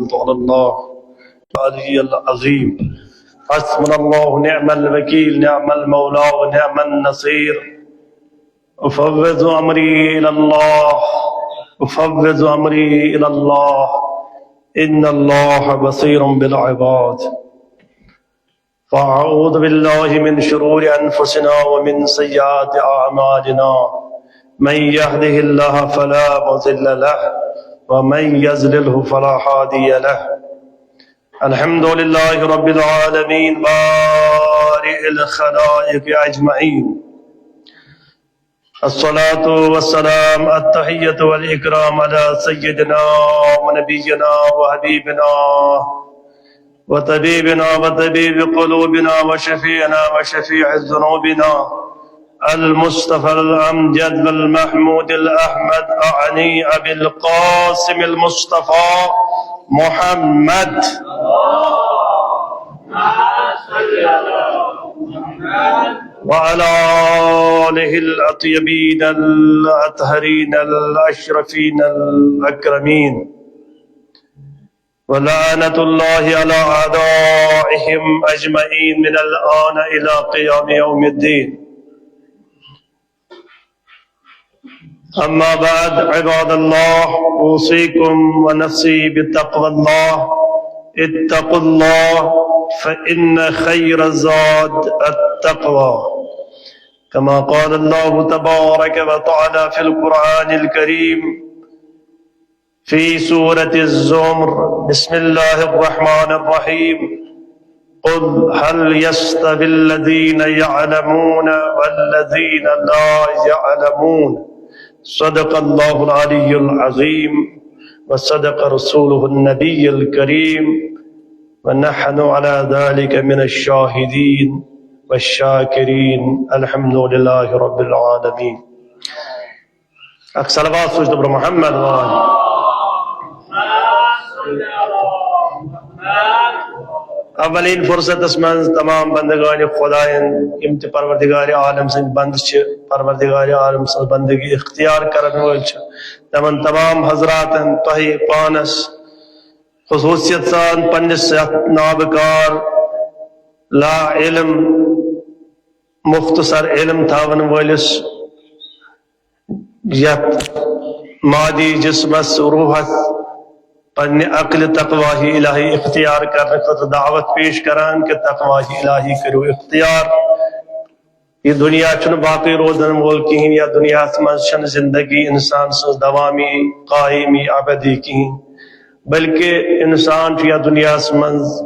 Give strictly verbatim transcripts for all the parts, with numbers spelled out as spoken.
على الله العلي العظيم. حسبنا الله نعم الوكيل، نعم المولى ونعم النصير. أفوض أمري إلى الله، أفوض أمري إلى الله، إن الله بصير بالعباد. فأعوذ بالله من شرور أنفسنا ومن سيئات أعمالنا. من يهده الله فلا مضل له، ومن يضلله فلا هادي له. الحمد لله رب العالمين، بارئ الخلائق أجمعين. الصلاة والسلام، التحية والإكرام على سيدنا ونبينا وحبيبنا وطبيبنا وطبيب قلوبنا وشفيعنا وشفيع ذنوبنا المصطفى الأمجد والمحمود الأحمد، أعني أبي القاسم المصطفى محمد. وعلى آله الأطيبين الأطهرين الأشرفين الأكرمين، ولعنة الله على أعدائهم أجمعين من الآن إلى قيام يوم الدين. أما بعد، عباد الله، أوصيكم ونفسي بتقوى الله. اتقوا الله، فإن خير الزاد التقوى، كما قال الله تبارك وتعالى في القرآن الكريم في سورة الزمر: بسم الله الرحمن الرحيم. قل هل يستوي الذين يعلمون والذين لا يعلمون؟ صدق الله العلي العظيم، وصدق رسوله النبي الكريم، ونحن على ذلك من الشاهدين والشاكرين. الحمد لله رب العالمين. اکھ صلوات سوز دبر محمد وان۔ اولین فرصتس منٛز تمام بندگان خداین، یم تہِ پروردگار عالم سٕنٛدۍ بندٕ چھِ، پروردگار عالم سٕنٛز بندگی اختیار کرن وٲلۍ چھِ، تمن تمام حضراتن، تۄہہِ پانس، خصوصیت سان پننِس یتھ نابکار، لا علم، مختصر علم تھاون وٲلِس، یتھ مادی جسمس، روحس، پننہِ عقلہِ تقواہی الہی اختیار کرنہٕ خٲطرٕ دعوت پیش کران کہ تقواہی الہی کٔرِو اختیار۔ یہِ دُنیا چھُنہٕ باقٕے روزن وول کِہیٖنۍ، یتھ دُنیاہس منٛز چھنہٕ زندگی انسان سٕنٛز دوامی، قایمی، ابدی کِہیٖنۍ، بلکہِ انسان چھُ یتھ دُنیاہس منٛز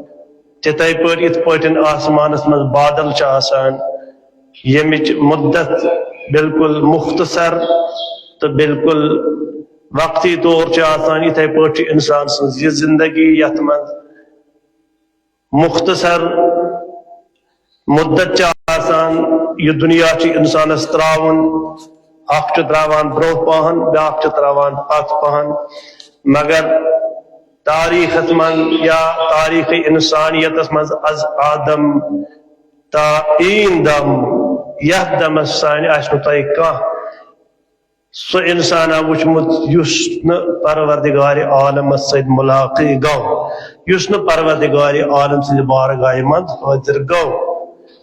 تِتھے پٲٹھۍ، یِتھ پٲٹھۍ آسمانس منٛز بادل چھِ آسان، ییٚمِچ مُدت بالکل مختصر تہٕ بالکل وقتی طور چھِ آسان، یِتھے پٲٹھۍ چھِ انسان سٕنٛز یہِ زندگی، یتھ منٛز مختصر مُدت چھِ آسان۔ یہِ دُنیا چھُ اِنسانَس ترٛاوُن، اَکھ چھُ ترٛاوان برٛونٛہہ پَہَن، بیٛاکھ چھُ ترٛاوان پَتھ پَہَن۔ مگر تاریٖخَس منٛز یا تاریٖخِ اِنسانیتَس منٛز از آدم تا این دم، یَتھ دَمَس سانہِ آسہِ نہٕ تۄہہِ کانٛہہ سُہ انسانا وُچھمُت یُس نہٕ پروردگار عالمس سۭتۍ ملاقات گوٚو، یُس نہٕ پروردگار عالم سٕنٛدِ بارگاہہِ منٛز حٲضِر گوٚو۔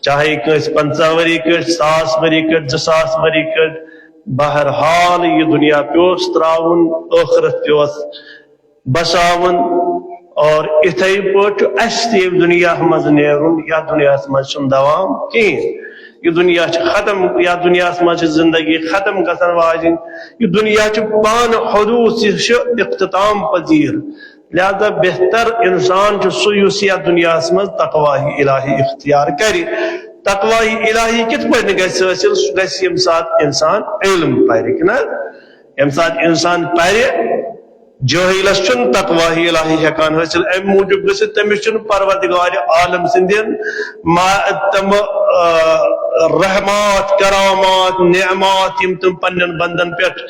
چاہے کٲنٛسہِ پنٛژاہ ؤری کٔڑۍ، ساس ؤری کٔڑۍ، زٕ ساس ؤری کٔڑۍ، بہرحال یہِ دُنیا پیوس ترٛاوُن، ٲخرت پیوس بساوُن۔ اور اِتھَے پٲٹھۍ چھُ اَسہِ تہِ ییٚمہِ دُنیا منٛز نیرُن، یَتھ دُنیاہَس منٛز چھُنہٕ دوام کِہیٖنۍ۔ یہِ دُنیا چھُ ختم، یَتھ دُنیاہَس منٛز چھِ زندگی ختم گژھن واجِنۍ۔ یہِ دُنیا چھُ پانہٕ حدوٗث، یہِ چھُ اختتام پذیٖر۔ لہذا بہتر اِنسان چھُ سُہ یُس یَتھ دُنیاہَس منٛز تقواہی الٰہی اختیار کَرِ۔ تقواہی الٰہی کِتھ پٲٹھۍ گژھِ حٲصِل؟ سُہ گژھِ ییٚمہِ ساتہٕ اِنسان علم پَرِ، کِنہٕ حظ؟ ییٚمہِ ساتہٕ اِنسان پَرِ، جٲہِلَس چھُنہٕ تقواہی الٰہی ہٮ۪کان حٲصِل۔ اَمہِ موٗجوٗب گٔژھِتھ تٔمِس چھُنہٕ پروردگار عالم سٕنٛدٮ۪ن ما-، تِم، آ، رحمات، کرامات، نعمات، یِم تِم پنٛنٮ۪ن بنٛدَن پٮ۪ٹھ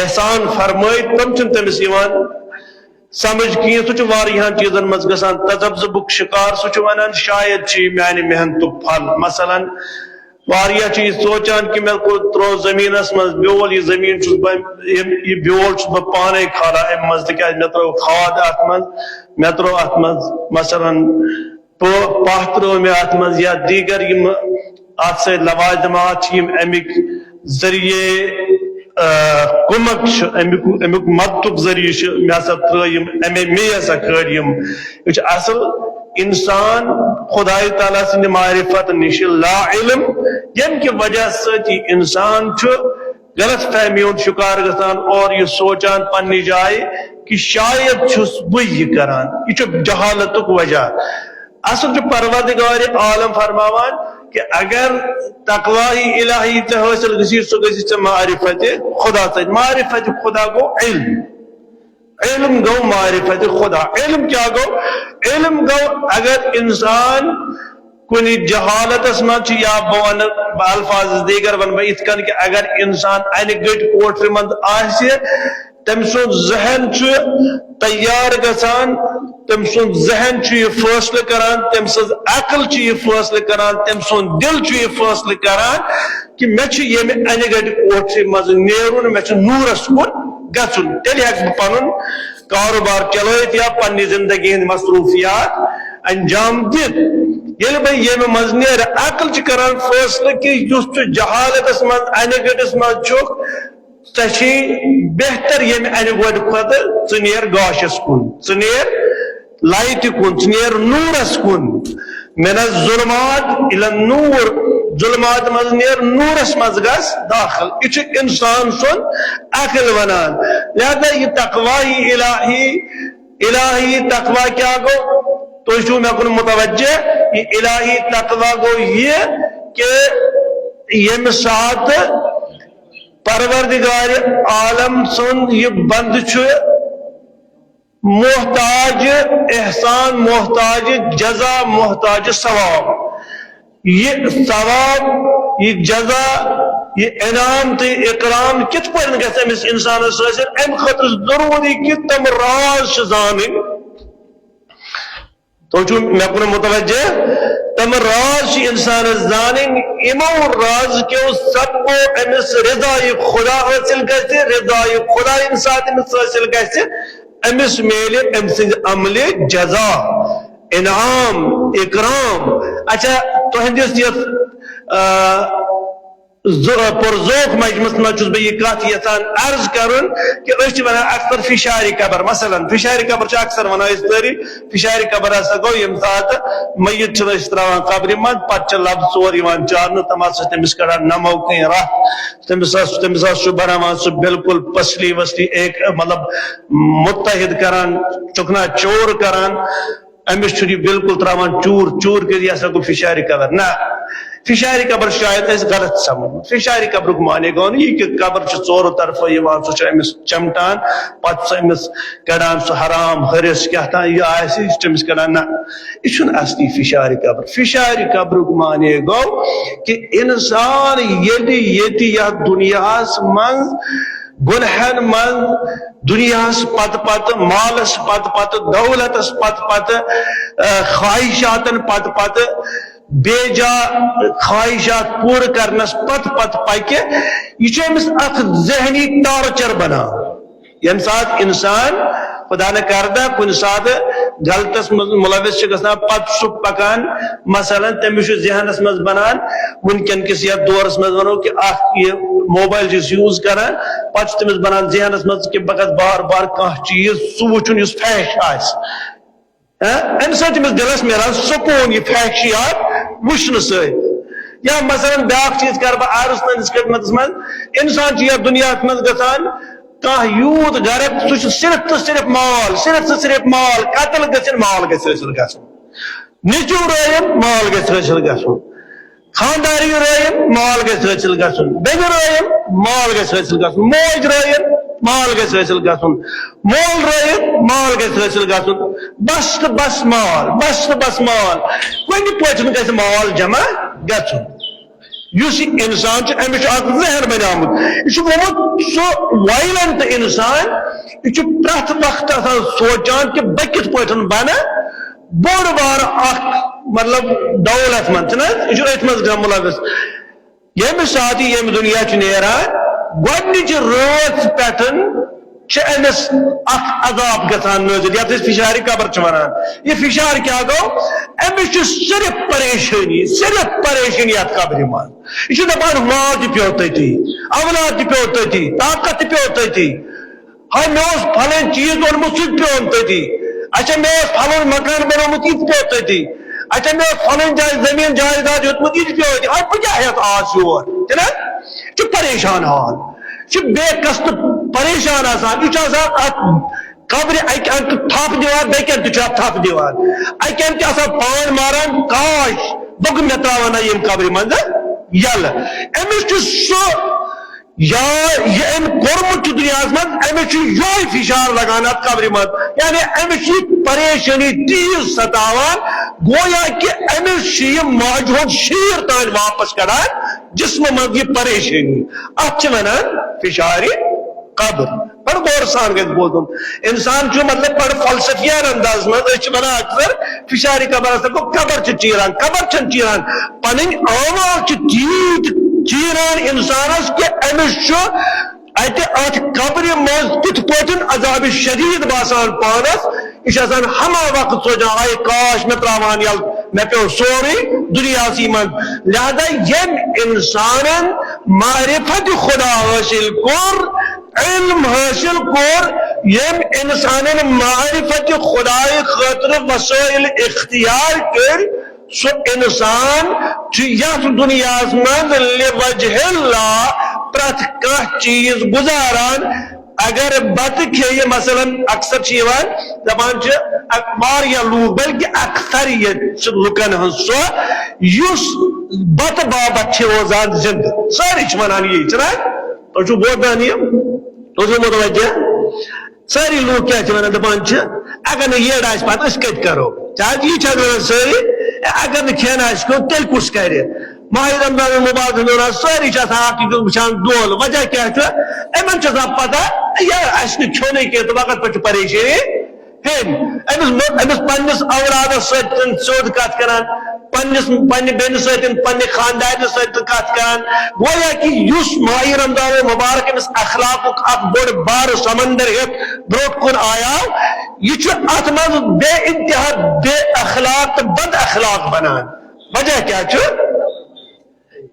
احسان فرمٲے، تِم چھِنہٕ تٔمِس یِوان سمجھ کِہیٖنۍ۔ سُہ چھُ واریاہَن چیٖزَن منٛز گژھان تذبذبُک شِکار۔ سُہ چھُ وَنان، شاید چھُ یہِ میٛانہِ محنتُک پھل۔ مثلاً، واریاہ چھِ یہِ سونٛچان کہِ مےٚ کوٚر، ترٛوو زٔمیٖنَس منٛز بیول، یہِ زٔمیٖن چھُس بہٕ، یِم، یہِ بیول چھُس بہٕ پانَے کھالان اَمہِ منٛز، تِکیٛازِ مےٚ ترٛٲو کھاد اَتھ منٛز، مےٚ ترٛٲو اَتھ منٛز مثلاً پٲ-، پاہ ترٛٲو مےٚ اَتھ منٛز، یا دیٖگر یِم اَتھ سۭتۍ لوازمات چھِ، یِم اَمِکۍ ذٔریعے، آ، کُمک چھُ، اَمیُک، اَمیُک مدتُک ذٔریعہٕ چھُ، مےٚ ہسا ترٛٲے یِم، اَمے، مے ہسا کھٲلۍ یِم۔ یہِ چھُ اصل اِنسان خدایہِ تعالیٰ سٕنٛدِ معرفت نِش لا علم، ییٚمہِ کہِ وجہ سۭتۍ یہِ اِنسان چھُ غلط فہمی ہُنٛد شکار گژھان اور یہِ سونٛچان پننہِ جایہِ کہِ شاید چھُس بٕے یہِ کران۔ یہِ چھُ جہالتُک وجہ۔ اصل چھُ پروردگار عالم فرماوان کہِ اگر تقوی الہی ژےٚ حٲصِل گژھی، سُہ گژھی ژےٚ معرفت خدا سۭتۍ۔ معرفت خدا گوٚو علم۔ علم گوٚو معرفت خدا۔ علم کیٛاہ گوٚو؟ علم گوٚو اگر اِنسان کُنہِ جہالتس منٛز چھُ، یا بہٕ ونہٕ، بہٕ الفاظ دیٖگر ونہٕ بہٕ یِتھ کٔنۍ کہِ اگر اِنسان انہِ گٔٹۍ کوٹھرِ منٛز آسہِ، تٔمۍ سُنٛد ذہن چھُ تیار گژھان، تٔمۍ سُنٛد ذہن چھُ یہِ فٲصلہٕ کران، تٔمۍ سٕنٛز عقل چھِ یہِ فٲصلہٕ کران، تٔمۍ سُنٛد دِل چھُ یہِ فٲصلہٕ کران کہِ مےٚ چھُ ییٚمہِ انہِ گٔٹۍ کوٹھرِ منٛز نیرُن، مےٚ چھُ نوٗرس کُن گژھُن، تیٚلہِ ہٮ۪کہٕ بہٕ پنُن کاروبار چلٲوِتھ یا پننہِ زندگی ہٕنٛدۍ مصروفیات انجام دِتھ۔ ییٚلہِ بہٕ ییٚمہِ منٛز نیرٕ، عقل چھِ کران فٲصلہٕ کہِ یُس ژٕ جہالتس منٛز، انہِ گٔٹِس منٛز چھُکھ، ژےٚ چھُے بہتر ییٚمہِ انہِ گوٹہِ کھۄتہٕ ژٕ نیر گاشس کُن، ژٕ نیر لایٹہِ کُن، ژٕ نیر نوٗرس کُن۔ من الظلمات الی النور، ظلمات منٛز نیر، نوٗرس منٛز گژھ داخل۔ یہِ چھُ انسان سُنٛد عقل ونان۔ لہذا یہِ تقوی الہی، الہی تقوی کیٛاہ گوٚو؟ تُہۍ چھِو مےٚ کُن متوجہ۔ یہِ الہی تقوی گوٚو یہِ کہِ ییٚمہِ ساتہٕ پروردگار عالم سُنٛد یہِ بندٕ چھُ محتاج احسان، محتاج جزا، محتاج ثواب۔ یہِ ثواب، یہِ جزا، یہِ انعام تہٕ اکرام کِتھ پٲٹھۍ گژھِ أمِس اِنسانَس حٲصِل؟ اَمہِ خٲطرٕ ضروٗری کہِ تِم راز چھِ زانٕنۍ۔ تُہۍ چھِو مےٚ کُن متوجہ؟ تِم راز چھِ اِنسانَس زانٕنۍ، یِمو راز کیو سببو أمِس رضایہِ خدا حٲصِل گژھِ، رضایہِ خدا ییٚمہِ ساتہٕ أمِس حٲصِل گژھِ، أمِس میلہِ أمۍ سٕنٛزِ عملہِ جزا، انعام، اکرام۔ اچھا، تُہنٛدِس یَتھ، آ، ز-، پُرزوک مجمس منٛز چھُس بہٕ یہِ کتھ یژھان عرض کرُن کہِ أسۍ چھِ ونان اکثر فشارِ قبر، مثلاً فشارِ قبر چھِ اکثر ونان أسۍ سٲری، فشارِ قبر ہسا گوٚو ییٚمہِ ساتہٕ میت چھِنہٕ أسۍ تراوان قبرِ منٛز، پتہٕ چھِ لب ژور یِوان چارنہٕ، تِم ہسا چھِ تٔمِس کڑان نمو کِنۍ رکھ، تٔمِس ہسا، تٔمِس ہسا چھُ بناوان سُہ بالکل پسلی وسلی ایک، مطلب، متحد کران، چکنا چور کران۔ أمِس چھُ یہِ بالکل تراوان چوٗر چوٗر کٔرِتھ، یہِ ہسا گوٚو فشارِ قبر۔ نہ، فشارِ قبر شاید اَسہِ غلط سمجھ۔ فشارِ قبرُک معنی گوٚو نہٕ یہِ کہِ قبر چھِ ژورو طرفہٕ یِوان، سُہ چھُ أمِس چمٹان، پتہٕ چھُ أمِس کڑان سُہ حرام حرِص کیٛاہ تام یہِ آسہِ، یہِ چھُ أمِس کڑان۔ نہ، یہِ چھُنہٕ اصلی فشارِ قبر۔ فشارِ قبرُک معنی گوٚو کہِ انسان ییٚلہِ ییٚتہِ یتھ دُنیاہس منٛز گۄنہن منٛز، دُنیاہس پتہٕ پتہٕ، مالس پتہٕ پتہٕ، دولتس پتہٕ پتہٕ، آ، خواہشاتن پتہٕ پتہٕ، بے جا خواہشات پوٗرٕ کرنس پتہٕ پتہٕ پکہِ، یہِ چھُ أمِس اکھ ذہنی ٹارچر بنان۔ ییٚمہِ ساتہٕ انسان خدا نہ کردہ کُنہِ ساتہٕ غلطس منٛز ملوث چھُ گژھان، پتہٕ چھُ سُہ پکان، مثلاً تٔمِس چھُ ذہنس منٛز بنان، وٕنکیٚن کِس یتھ دورس منٛز ونو کہِ اکھ یہِ موبایل چھُ أسۍ یوٗز کران، پتہٕ چھُ تٔمِس بنان ذہنس منٛز کہِ بہٕ گژھٕ بار بار کانٛہہ چیٖز سُہ وٕچھُن یُس فحش آسہِ۔ ہاں، امہِ سۭتۍ تٔمِس دِلس میلان سکوٗن یہِ فحشیات وٕچھنہٕ سۭتۍ۔ یا مثلاً بیٛاکھ چیٖز کرٕ بہٕ عرض تُہنٛدِس خدمتس منٛز، انسان چھُ یتھ دُنیاہس منٛز گژھان، کانٛہہ یوٗت غرق، سُہ چھُ صرف تہٕ صرف مال، صرف تہٕ صرف مال، قتل گژھن، مال گژھِ حٲصِل گژھُن۔ نیٚچوٗ رٲیِن، مال گژھِ حٲصِل گژھُن۔ خانداری رٲیِن، مال گژھِ حٲصِل گژھُن۔ بیٚنہِ رٲیِن، مال گژھِ حٲصِل گژھُن۔ موج رٲیِن، مال گژھِ حٲصِل گژھُن۔ مول رٲیِن، مال گژھِ حٲصِل گژھُن۔ بس تہٕ بس مال، بس تہٕ بس مال۔ کُنہِ پٲٹھۍ گژھِ مال جمع گژھُن۔ یُس یہِ انسان چھُ، أمِس چھُ اکھ ذہن بنیومُت۔ یہِ چھُ گوٚمُت سُہ وایلنٹ انسان۔ یہِ چھُ پرٛٮ۪تھ وقتہٕ آسان سونٛچان کہِ بہٕ کِتھ پٲٹھۍ بنہٕ بوٚڑ بار اکھ، مطلب، دولت مند، چھُنہٕ حظ؟ یہِ چھُ أتھۍ منٛز گژھان مُلوث۔ ییٚمہِ ساتہٕ ییٚمہِ دُنیا چھُ نیران، گۄڈٕنِچہِ رٲژ پٮ۪ٹھ چھِ أمِس اکھ عذاب گژھان نٲزِل، یَتھ أسۍ فشارِ قبر چھِ وَنان۔ یہِ فشار کیٛاہ گوٚو؟ أمِس چھِ صرف پریشٲنی، صرف پریشٲنی یَتھ قبرِ منٛز۔ یہِ چھُ دَپان، مال تہِ پیوٚو تٔتی، اولاد تہِ پیوٚو تٔتی، طاقت تہِ پیوٚو تٔتی۔ ہاے، مےٚ اوس پھلٲنۍ چیٖز اوٚنمُت، سُہ تہِ پیوٚو تٔتی۔ اچھا، مےٚ اوس پھلٲنۍ مکان بنوومُت، یہِ تہِ پیوٚو تٔتی۔ اچھا، مےٚ اوس پھلٲنۍ جایہِ زٔمیٖن جایداد ہیوٚتمُت، یہِ تہِ پیوٚو تٔتی۔ ہاے، بہٕ کیٛاہ ہٮ۪تھ آس یور؟ چھُنہ؟ یہِ چھُ پریشان حال، یہِ چھُ بے قصد پریشان آسان۔ یہِ چھُ آسان اتھ قبرِ اکہِ اَندٕ تھپھ دِوان، بیٚکہِ اَندٕ تہِ چھُ اتھ تھپھ دِوان۔ اکہِ اَندٕ تہِ آسان پان ماران، کاش، بہٕ گوٚو مےٚ ترٛاوان نہ ییٚمہِ قبرِ منٛز یَلہٕ۔ أمِس چھُ سُہ یا یہِ أمۍ کوٚرمُت چھُ دُنیاہَس منٛز، أمِس چھُ یِہوٚے فشار لگان اَتھ قبرِ منٛز۔ یعنی أمِس چھِ یہِ پریشٲنی تیٖژ ستاوان، گویا کہِ أمِس چھِ یہِ ماجہِ ہُنٛد شیٖر تام واپس کڑان جسمہٕ منٛز یہِ پریشٲنی۔ اَتھ چھِ وَنان فشارِ قبر۔ بڑٕ غور سان گژھِ بوزُن۔ انسان چھُ، مطلب، بڑٕ فلسفیانہ انداز منٛز، أسۍ چھِ ونان اکثر، فشارِ قبر ہسا گوٚو قبر چھِ چیران، قبر چھَنہٕ چیران۔ پنٕنۍ اعمال چھِ تیٖتۍ چیران انسانس کہِ أمِس چھُ اتہِ اتھ قبرِ منٛز تِتھ پٲٹھۍ عذاب شدید باسان پانس۔ یہِ چھُ آسان ہما وقت سونچان، آے کاش مےٚ ترٛاوان یَلہٕ، مےٚ پیوٚو سورُے دُنیاہسٕے منٛز۔ لہذا ییٚمۍ انسانن معرفت خدا حٲصِل کوٚر، علم حٲصِل کوٚر، ییٚمۍ انسانن معرفت خدایہِ خٲطرٕ وسٲیِل اختیار کٔرۍ، سُہ انسان چھُ یتھ دُنیاہس منٛز لِوجہ اللہ پرٛٮ۪تھ کانٛہہ چیٖز گُزاران۔ اگر بتہٕ کھیٚیہِ، مثلاً، اکثر چھِ یِوان، دپان چھِ، اک-، واریاہ لوٗکھ، بلکہِ اکثریت چھِ لُکن ہٕنٛز سۄ، یُس بتہٕ باپتھ چھِ روزان زِندٕ۔ سٲری چھِ ونان یی، چھِنہ؟ تُہۍ چھِو بوزان یہِ؟ تُہۍ چھِو متوجہ؟ سٲری لوٗکھ کیٛاہ چھِ ونان؟ دپان چھِ، اگر نہٕ یٔڈ آسہِ پتہٕ أسۍ کتہِ کرو؟ کیٛازِ یی چھِ ونان سٲری، اگر نہٕ کھٮ۪ن آسہِ کھیوٚن، تیٚلہِ کُس کرِ؟ ماہِ رمضان المبارک ہٕنٛدِ دوران سٲری چھِ آسان اکھ أکِس وٕچھان دۄل۔ وجہ کیٛاہ چھُ؟ یِمن چھِ آسان پتہ، یہِ آسہِ نہٕ کھیوٚنُے کینٛہہ تہٕ وقت پٮ۪ٹھ چھِ پریشٲنی ہیٚنۍ۔ أمِس مہ-، أمِس پننِس اولادس سۭتۍ چھِنہٕ سیوٚد کتھ کران، پننِس، پننہِ بیٚنہِ سۭتۍ، پننہِ خاندارنہِ سۭتۍ تہٕ کتھ کران۔ گویا کہِ یُس ماہِ رمضان المبارک أمِس اخلاقُک اکھ بوٚڑ بارٕ سمندر ہیٚتھ برونٛٹھ کُن آیاو، یہِ چھُ اتھ منٛز بے انتہا بے اخلاق تہٕ بد اخلاق بنان۔ وجہ کیٛاہ چھُ؟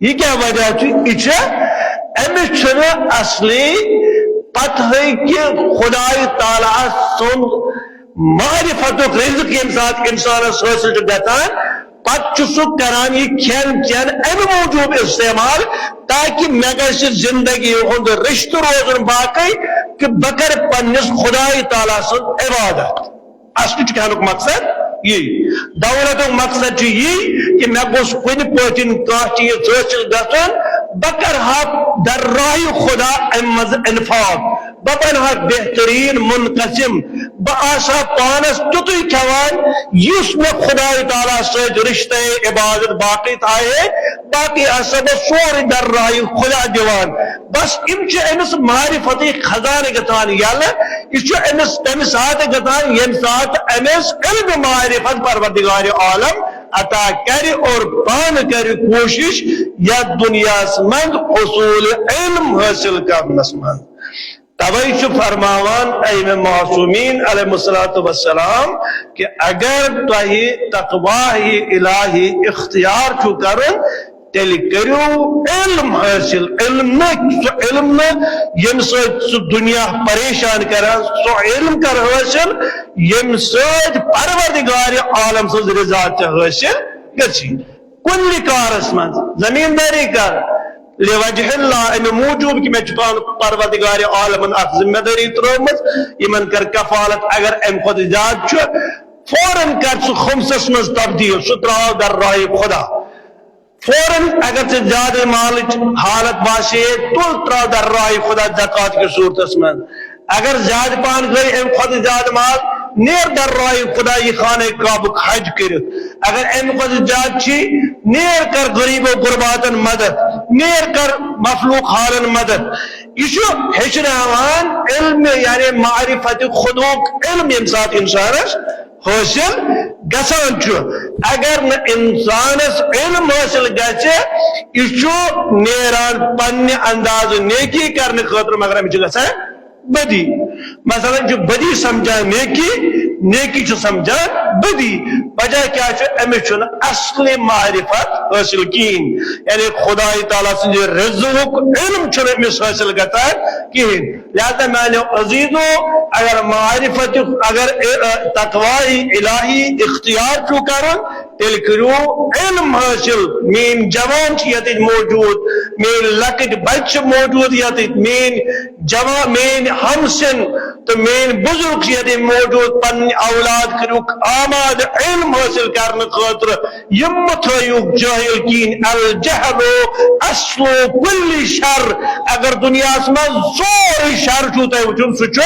یہِ کیٛاہ وجہ چھُ؟ یہِ چھِ، أمِس چھُنہٕ اصلی پتہٕے کہِ خدایہِ تعالیٰ سُنٛد معرفتُک رزق ییٚمہِ ساتہٕ انسانس حٲصِل چھُ گژھان، پتہٕ چھُ سُہ کران یہِ کھٮ۪ن چٮ۪ن امہِ موٗجوٗب استعمال، تاکہِ مےٚ گژھِ زندگی ہُنٛد رشتہٕ روزُن باقٕے، کہِ بہٕ کرٕ پننِس خدایہِ تعالیٰ سٕنٛز عبادت۔ اصلی چھُ کھٮ۪نُک مقصد یی، دولتُک مقصد چھُ یی کہِ مےٚ گوٚژھ کُنہِ پٲٹھۍ کانٛہہ چیٖز حٲصِل گژھُن، بہٕ کرٕ ہا در راہِ خدا امہِ منٛز انفاق، بہٕ بنہٕ ہا بہتریٖن منقسم، بہٕ آسہٕ ہا پانس تیُتُے کھٮ۪وان یُس مےٚ خدایہِ تعالیٰ سۭتۍ رشتہٕ عبادت باقٕے تھایہِ ہے، باقٕے آسہٕ ہا بہٕ سورُے در راہِ خدا دِوان۔ بس یِم چھِ أمِس معرفتٕکۍ خزانہٕ گژھان یَلہٕ۔ یہِ چھُ أمِس تَمہِ ساتہٕ گژھان، ییٚمہِ ساتہٕ أمِس علمِ معرفت پروردگارِ عالم عطا کرِ اور پانہٕ کرِ کوٗشِش یَتھ دُنیاہَس منٛز حصوٗلِ علم حٲصِل کرنَس منٛز۔ توے چھُ فرماوان ائمہ معصومین علیہ الصلوۃ والسلام کہ اگر تۄہہِ تقواہِ الٰہی اختیار چھُ کرُن، تیٚلہِ کٔرِو علم حٲصِل، علم نہٕ سُہ علم نہٕ ییٚمہِ سۭتۍ سُہ دُنیا پریشان کران، سُہ علم کر حٲصِل ییٚمہِ سۭتۍ پروردگار عالم سٕنٛز رضا تہِ حٲصِل گژھِ۔ کُنہِ کارس منٛز زمیٖندٲری کر لِوجہ اللہ، امہِ موٗجوٗب کہِ مےٚ چھُ پانہٕ پروردگار عالمن اکھ ذمہ دٲری ترٲومٕژ، یِمن کر کفالت، اگر امہِ کھۄتہٕ زیادٕ چھُ، فوراً کر سُہ خُمسس منٛز تبدیل، سُہ تراو در راہِ خدا۔ فوراً اگر ژےٚ زیادٕ مالٕچ حالت باسے، تُل تراو در راہِ خدا زکوٰۃ کِس صوٗرتس منٛز۔ اگر زیادٕ پہن گٔے، امہِ کھۄتہٕ زیادٕ مال، نیر در راہِ خدا یہِ خانہ کعبُک حج کٔرِتھ۔ اگر امہِ کھۄتہٕ زیادٕ چھی، نیر کر غریب و غرباتن مدد، نیر کر مخلوق حالن مدد۔ یہِ چھُ ہیٚچھناوان علم، یعنی معرفت خداہُک علم ییٚمہِ ساتہٕ انسانس حٲصِل گژھان چھُ۔ اگر نہٕ انسانس علم حٲصِل گژھِ، یہِ چھُ نیران پننہِ اندازٕ نیکی کرنہٕ خٲطرٕ، مگر أمِس چھُ گژھان بدی۔ مثلاً چھُ بدی سمجھان نیکی، نیکی چھُ سمجھان بدی۔ وجہ کیٛاہ چھُ؟ أمِس چھُنہٕ اصلی معرفت حٲصِل کِہیٖنۍ۔ یعنی خدای تعالیٰ سٕنٛدِ رزقُک علم چھُنہٕ أمِس حٲصِل گژھان کِہیٖنۍ۔ لہذا میانیو عزیزو، اگر معرفت، اگر، اے، اے، تقوی الہی اختیار چھُو کران، تیٚلہِ کٔرِو علم حٲصِل۔ میٲنۍ جوان چھِ ییٚتٮ۪تھ موجود، میٲنۍ لۄکٕٹۍ بچہِ چھِ موجود ییٚتٮ۪تھ، میٲنۍ جوان، میٲنۍ ہمسن تہٕ میٲنۍ بزرگ چھِ ییٚتٮ۪تھ موجود۔ پنٕنۍ اولاد کٔرِو آمادٕ علم حٲصِل کرنہٕ خٲطرٕ۔ یِم مہٕ تھٲیِو جٲہِل کِہیٖنۍ۔ الجہل اصل کل شر۔ اگر دُنیاہَس منٛز سورُے شر چھُو تۄہہِ وٕچھُن، سُہ چھُ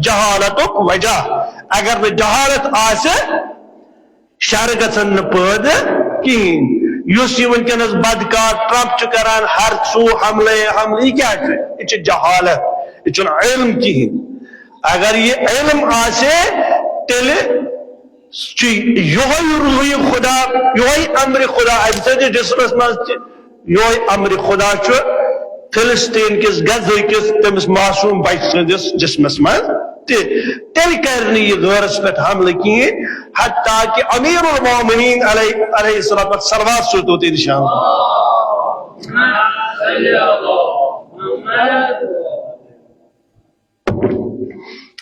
جہالتُک وجہ۔ اگر نہٕ جہالت آسہِ، شر گژھن نہٕ پٲدٕ کِہیٖنۍ۔ یُس یہِ وٕنکیٚنَس بدکار ٹرمپ چھُ کران، ہر سُہ حملے حملہٕ، یہِ کیٛاہ چھُ؟ یہِ چھُ جہالت، یہِ چھُنہٕ علم کِہیٖنۍ۔ اگر یہِ علم آسہِ، تیٚلہِ چھُ یِہوٚے روحی خدا، یِہوٚے امرِ خدا اَمہِ سۭتۍ جسمس منٛز تہِ، یِہوٚے امرِ خدا چھُ فلسطین کِس غزہ کِس تٔمِس معصوم بچہِ سٕنٛدِس جسمس منٛز تہِ۔ تیٚلہِ کرِ نہٕ یہِ غٲرس پٮ۪ٹھ حملہٕ کِہیٖنۍ، حتیٰ کہ امیر المومنین علیہ، علیہ السلام پر صلوات سوزو تیٚلہِ شام۔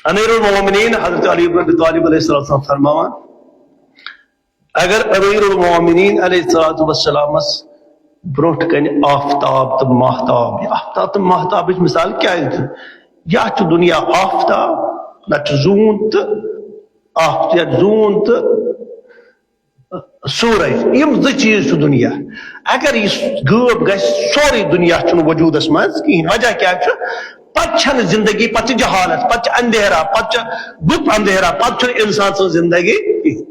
امیر المومنین حضرت علی ابن ابی طالب علیہ السلام فرماوان، اگر امیر المومنین علیہ الصلوۃ والسلامس برونٛٹھ کنہِ آفتاب تہٕ ماہتاب، یہِ آفتاب تہٕ ماہتابٕچ مثال کیٛاہ چھِ؟ یا چھُ دُنیا آفتاب، نتہٕ چھُ زوٗن تہٕ آفت-، یا زوٗن تہٕ سورج، یِم زٕ چیٖز چھُ دُنیا۔ اگر یہِ غٲب گژھِ، سورُے دُنیا چھُنہٕ وجوٗدس منٛز کِہیٖنۍ۔ وجہ کیٛاہ چھُ؟ پتہٕ چھنہٕ زندگی، پتہٕ چھِ جہالت، پتہٕ چھِ اندھیرا، پتہٕ چھِ گُپ اندھیرا، پتہٕ چھُنہٕ انسان سٕنٛز زندگی کِہیٖنۍ۔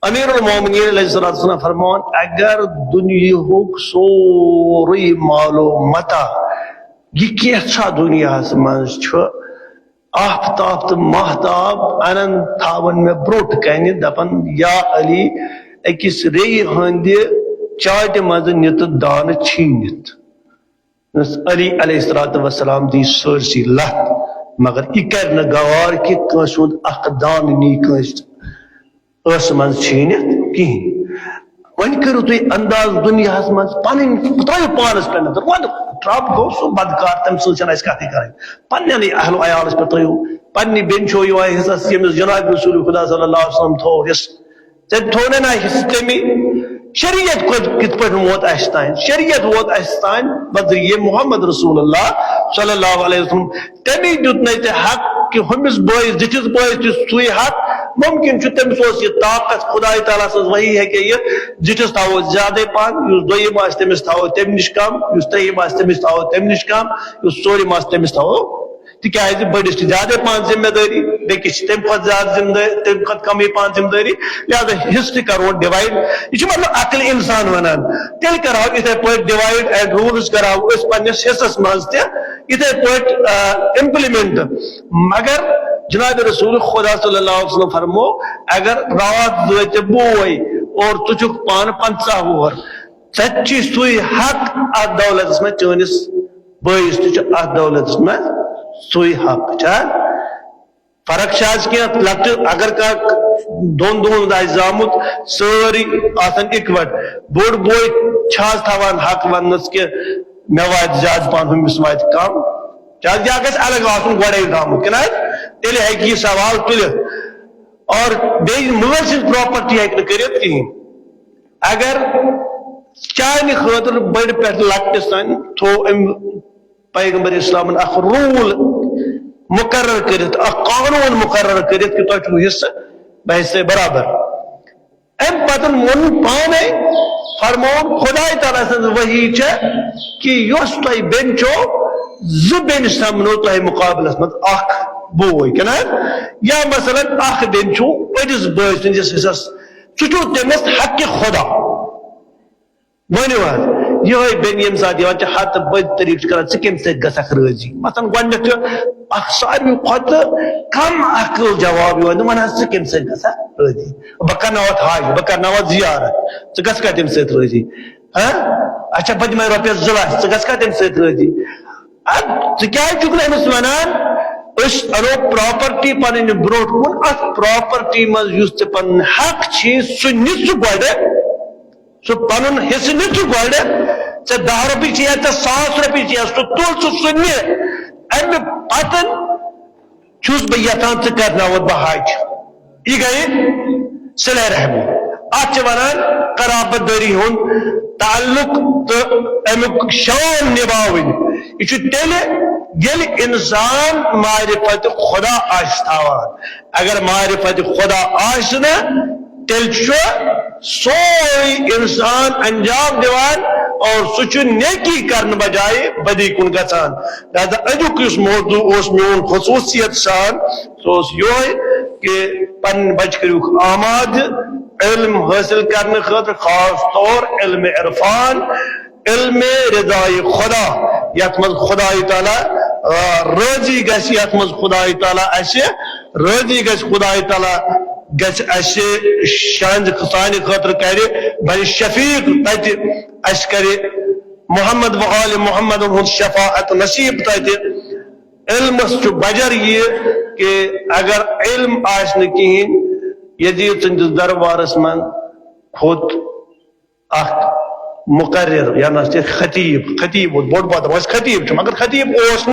امیر المومنین علیہ الصلوۃ والسلام فرماوان، اگر دُنیاہُک سورُے مال و متاع، یہِ کینٛژھا دُنیاہس منٛز چھُ، آفتاب تہٕ ماہتاب انن تھاون مےٚ برٛونٛٹھ کنہِ، دپن، یا علی، أکِس ریٚیہِ ہٕنٛدِ چاٹہِ منٛزٕ نِتہٕ دانہٕ چھیٖنِتھ۔ علی علیہ الصلوۃ والسلام دی سٲرسٕے لتھ، مگر یہِ کرِ نہٕ گوار کہِ کٲنٛسہِ ہُنٛد اکھ دانہٕ نی کٲنٛسہِ ٲسہٕ منٛز چھیٖنِتھ کِہیٖنۍ۔ وۄنۍ کٔرِو تُہۍ انداز دُنیاہس منٛز پنٕنۍ، ترٲیِو پانس پٮ۪ٹھ نظر۔ وۄنۍ ٹرمپ گوٚو سُہ بدکار، تٔمۍ سٕنٛز چھنہٕ اَسہِ کتھٕے کرٕنۍ۔ پننٮ۪نٕے اہل و عیالس پٮ۪ٹھ ترٲیِو، پننہِ بیٚنہِ چھو یِوان حصس، ییٚمِس جناب رسول خدا صلی اللہ علیہ وسلم تھوو حصہٕ۔ تٔمۍ تھوٚو نہ نہ حصہٕ تٔمی۔ شریعت کوٚت کِتھ پٲٹھۍ ووت اَسہِ تام؟ شریعت ووت اَسہِ تام بذریعہ محمد رسول اللہ صلی اللہ علیہ وسلم۔ تٔمی دیُت نہ ژےٚ حق کہِ ہُمِس بٲیِس، زِٹھِس بٲیِس تہِ سُے حق۔ مُمکِن چھُ تٔمِس اوس یہِ طاقت، خداے تعالیٰ سٕنٛز وحی ہیٚکہِ یہِ زِٹھِس تھاوو زیادَے پَہَن، یُس دوٚیِم آسہِ تٔمِس تھاوو تَمہِ نِش کَم، یُس ترٛیٚیِم آسہِ تٔمِس تھاوو تَمہِ نِش کَم، یُس ژوٗرِم آسہِ تٔمِس تھاوو۔ تِکیٛازِ بٔڑِس چھِ زیادَے پَہَن ذمہ دٲری، بیٚکِس چھِ تَمہِ کھۄتہٕ زیادٕ ذمہ دٲری، تَمہِ کھۄتہٕ کَمٕے پَہَن ذمہ دٲری، لہذا حصہٕ تہِ کَرون divide۔ یہِ چھُ مطلب عقل اِنسان وَنان، تیٚلہِ کَرہاو یِتھَے پٲٹھۍ divide and rules کَرہاو أسۍ پنٛنِس حصَس منٛز تہِ یِتھَے پٲٹھۍ، آ، implement۔ مگر جناب رسول خدا صلی اللہ علیہ وسلم فرمو، اگر راتھ وٲتہِ بوے اور ژٕ چھُکھ پانہٕ پنٛژاہ وُہُر، ژےٚ تہِ چھُے سُے حق اَتھ دولتَس منٛز، چٲنِس بٲیِس تہِ چھُ اَتھ دولتَس منٛز سُے حق۔ چھا؟ فرق چھِ آز کینٛہہ لۄکٹہِ، اگر کانٛہہ دۄن دۄہَن ہُنٛد آسہِ زامُت، سٲری آسَن اِکوَٹ۔ بوٚڑ بوے چھِ آز تھاوان حق وَننَس کہِ مےٚ واتہِ زیادٕ پَہَن، ہُمِس واتہِ کَم۔ کیٛازِ یہِ گژھِ الگ آسُن گۄڈَے زامُت، کِنہٕ حظ؟ تیٚلہِ ہیٚکہِ یہِ سوال تُلِتھ۔ اور بیٚیہِ مٲلۍ سٕنٛز property ہیٚکہِ نہٕ کٔرِتھ کِہیٖنۍ۔ اگر چانہِ خٲطرٕ بٔڑۍ پٮ۪ٹھ لۄکٹِس تام تھوٚو أمۍ پیغمبر اسلامن اکھ rule مقرر کٔرِتھ، اکھ قانون مقرر کٔرِتھ کہِ تۄہہِ چھُو حصہٕ بحیث برابر۔ اَمہِ پتہٕ ووٚن پانے، فرمووُن خداے تعالیٰ سٕنٛز وحی چھےٚ کہِ یۄس تۄہہِ بیٚنہِ چھو، زٕ بیٚنہِ سمنو تۄہہِ مُقابلس منٛز اکھ بوے، کِنہٕ حظ؟ یا مثلاً اکھ بیٚنہِ چھُو بٔڑِس بٲے سٕنٛدِس حصس، سُہ چھُو تٔمِس حقہِ خدا۔ ؤنِو حظ، یِہوٚے بیٚنہِ ییٚمہِ ساتہٕ یِوان چھِ ہتہٕ بٔدۍ طریٖقہٕ چھِ کران، "ژٕ کٔمۍ سۭتۍ گژھکھ رٲضی؟" مثلاً گۄڈٕنٮ۪تھ چھُ اکھ ساروی کھۄتہٕ کم عقل جواب یِوان، "ژٕ وَن حظ، ژٕ کٔمۍ سۭتۍ گژھکھ رٲضی؟" بہٕ کرناوتھ حج، بہٕ کرناوتھ زیارت، ژٕ گژھکھا تٔمۍ سۭتۍ رٲضی؟ ہاں؟ اچھا، بہٕ دِمے رۄپیس زٕ لچھ، ژٕ گژھکھا تٔمۍ سۭتۍ رٲضی؟ ادٕ ژٕ کیازِ چھُکھ نہٕ أمِس ونان؟ أسۍ انو پراپرٹی پنٕنۍ برونٛٹھ کُن، اتھ پراپرٹی منٛز یُس ژےٚ پنُن حق چھُے، سُہ نہِ ژٕ گۄڈٕ، سُہ پنُن حصہٕ نہِ ژٕ گۄڈٕ۔ ژےٚ دَہ رۄپیہِ چھِ یا ژےٚ ساس رۄپیہِ چھِ یا، سُہ تُل ژٕ سُہ نہِ۔ امہِ پتہٕ چھُس بہٕ یژھان ژٕ کرناوتھ بہٕ حج۔ یہِ گٔیہِ صلہ رحمی۔ اتھ چھِ ونان قرابت دٲری ہُنٛد تعلق تہٕ امیُک شان نباوٕنۍ۔ یہِ چھُ تیٚلہِ، ییٚلہِ انسان معرفت خدا آسہِ تھاوان۔ اگر معرفت خدا آسہِ نہٕ، تیٚلہِ چھُ سورُے انسان انجام دِوان اور سُہ چھُ نیکی کرنہٕ بجایہِ بدی کُن گژھان۔ لہذا أزیُک یُس موضوع اوس میون خصوٗصیت سان، سُہ اوس یِہوٚے کہِ پنٕنۍ بچہِ کٔرِوکھ آمادٕ علم حٲصِل کرنہٕ خٲطرٕ، خاص طور علم عرفان، علم رضای خدا، یتھ منٛز خدای تعالیٰ، آ، رٲضی گژھِ، یتھ منٛز خدای تعالیٰ اسہِ رٲضی گژھِ، خدای تعالیٰ گژھِ اسہِ شہنٛد سانہِ خٲطرٕ کرِ، بنہِ شفیق تتہِ، اسہِ کرِ محمد و آل محمد ہُنٛد شفاعت نصیب تتہِ۔ علمس چھُ بجر یہِ کہِ اگر علم آسہِ نہٕ کِہیٖنۍ، یزید سٕنٛدِس دربارس منٛز کھوٚت اکھ مقرر، یعنی خطیب، خطیب اوس بوٚڑ بادر، وۄنۍ خطیب چھُ، مگر خطیب اوس نہٕ